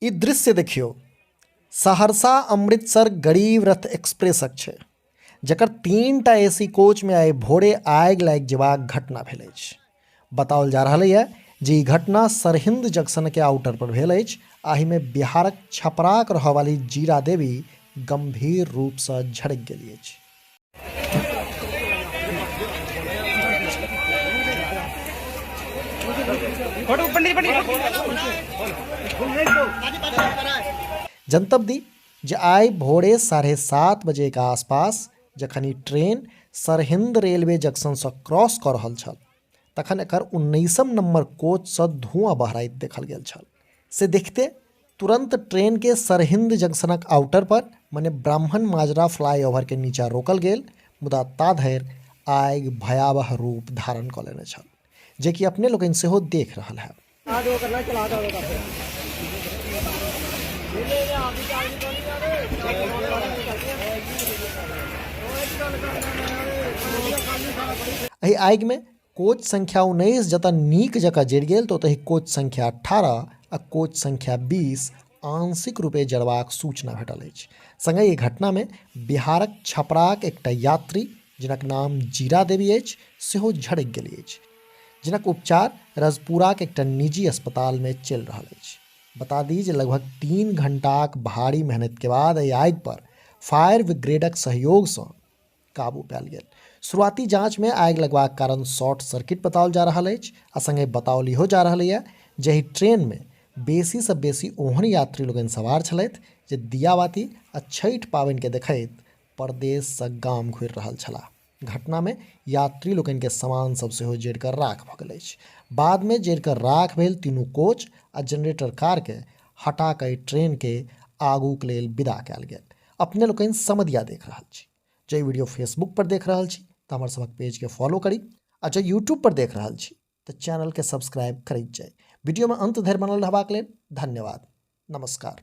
ई दृश्य देखियौ, सहरसा अमृतसर गरीब रथ एक्सप्रेसक छै, जकर 3टा एसी कोचमे आइ भोरे आगि लागि जेबाक घटना भेल अछि। बताओल जा रहल यऽ जे ई घटना सरहिंद जंक्शनके आउटर पर भेल अछि। एहिमे बिहारक छपराक रहऽवाली जीरा देवी गंभीर रूपसँ झड़कि गेली अछि। जनतब दी जे आइ भोरे 7:30 बजे के आसपास जखन ई ट्रेन सरहिंद रेलवे जंक्शनसँ क्रॉस कऽ रहल छल, तखन एकर 19म नंबर कोचसँ धुआं बहराइत देखल गेल छल। से देखिते तुरंत ट्रेन के सरहिंद जंक्शनक आउटर पर मने ब्राह्मण माजरा फ्लाईओवर के नीचा रोकल गेल, मुदा ता धरि आगि भयावह रूप धारण कऽ लेने छल, जे कि अपने लोकनि सेहो देख रहल हैब। एहि आगिमे कोच संख्या 19 जतऽ नीक जकाँ जरि गेल, तऽ ओतहि कोच संख्या 18 आ कोच संख्या 20 आंशिक रूपे जरबाक सूचना भेटल अछि। संगहि एहि घटनामे बिहारक छपराक एकटा यात्री, जिनक नाम जीरा देवी अछि, सेहो झड़कि गेली अछि, जिनक उपचार रजपुराक एकटा निजी अस्पतालमे चलि रहल अछि। बता दी जे लगभग 3 घंटाक भारी मेहनत के बाद एहि आगि पर फायर ब्रिगेडक सहयोगसँ काबू पायल गेल। शुरुआती जांच में आगि लगबाक कारण शॉर्ट सर्किट बताओल जा रहल अछि आ संगहि बताओल इहो जा रहल यऽ जे एहि ट्रेन में बेसी सँ बेसी ओहन यात्री लोकनि सवार छलथि जे दियाबाती आ छठि पाबनि के देखैत परदेश सँ गाम घुरि रहल छलाह। घटना में यात्री लोकनि के सामान सब सेहो जरि कऽ राख भऽ गेल अछि। बाद में जरि कऽ राख भेल तीनू कोच आ जनरेटर कार के हटा कऽ एहि ट्रेन के आगूक लेल विदा कयल गेल। अपने लोकनि समदिया देख रहल छी। जँ ई वीडियो फेसबुक पर देख रहल छी तऽ हमर सभक पेजके फॉलो करी आ जँ यूट्यूब पर देख रहल छी तऽ चैनलके सब्सक्राइब करैत जाइ। वीडियोमे अंत धरि बनल रहबाक लेल धन्यवाद। नमस्कार।